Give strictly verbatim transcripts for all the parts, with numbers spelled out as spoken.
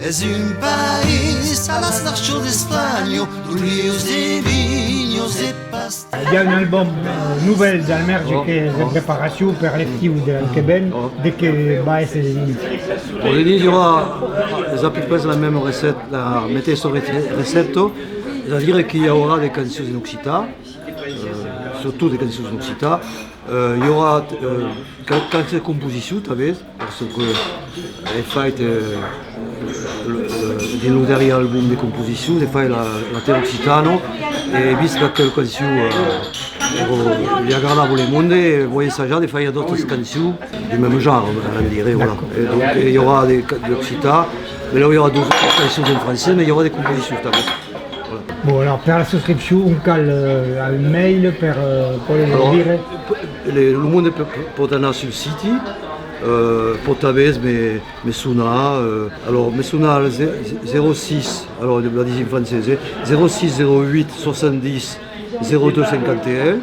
Es un país a las marchas d'Espanha, d'olius, de vinhas, de pastèls. I a un album, eh, novèl del Merge que es de preparacion per l'estiu de l'an que ven. De qué va èsser dedins? Bon, dedins i aurà, es a peu près la mèma recèpta, la meteissa rece-, recèpta, es a dire que i aurà de cançons en occitan, eh, surtot de cançons en occitan. Eh, i aurà, eh, qual-, qualques composicions tanben, parce que ai fait, eh, le, le, dins lo darrièr album de composicions, ai fait la, la Terra Occitana, e vist qu'aquela cançon, eh, èra, li agradava lo monde, e vau ensajar de faire d'autras cançons du même genre, on va dire, voilà. E donc, i aurà de, d'occitan, mais là, i aurà d'autras cançons en francés, mais i aurà de composicions tanben. Voilà. Bon, alors, per la subscripcion, on cal, eh, un mail per, eh, poder dire? Alors, le, lo monde pe-, pe-, pòt anar sul siti, eh, pòt tanben me, me sonar, eh, alors, me sonar al ze-, zèro sis, alors, la disi en francés, eh, zèro sis zèro uèit soixante-dix zéro deux cinquante et un,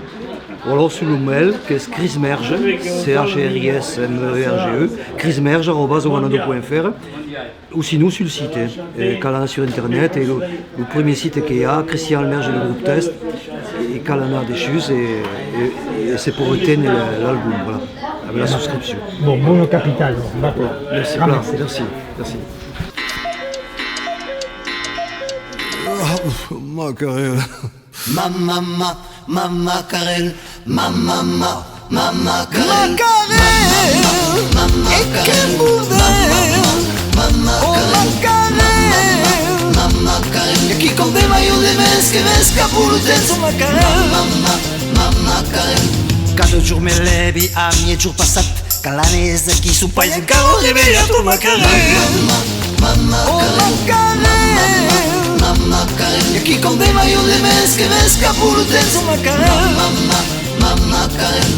o alors sul mail, qu'es Chris Merge, C H R I S M E R G E, chris merge arrobase wanadoo point F R. O sinon sul site, eh, cal anar sur internet, e lo, lo primièr site que i a, Christian Merge, le groupe Test, e cal anar dessús e, e, e se pòt reténer la, l'album, voilà, avec la subscription. Bon, bon capital, bon, d'accord. Merci, merci, merci. Ah, macarèl. Ma, ma, ma, ma, macarèl. Ma, ma, ma, ma, macarèl. Macarèl! E quin bordèl! Oh, macarèl! Ma, macarèl! E quicòm de mai o de mens que ves cap lo temps, oh, macarèl! Ma, ma, ma, macarèl. Cada jorn me lèvi a miègjorn passat, quand la nuèch aquí soi pas encara revelhat, oh, macarèl. Oh, macarèl. E quicòm de mai o de mens que ves cap lo temps, oh, macarèl. Ma, ma, ma, macarèl.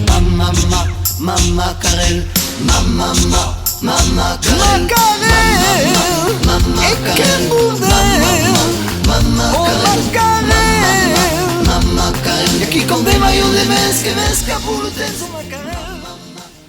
Ma, ma, ma, ma, macarèl. Ma, ma, ma, ma, macarèl. Macarèl. E quin bordèl. Oh, macarèl. Ma, macarèl. E quicòm de mai o de mens que ves cap lo temps, oh, macarèl.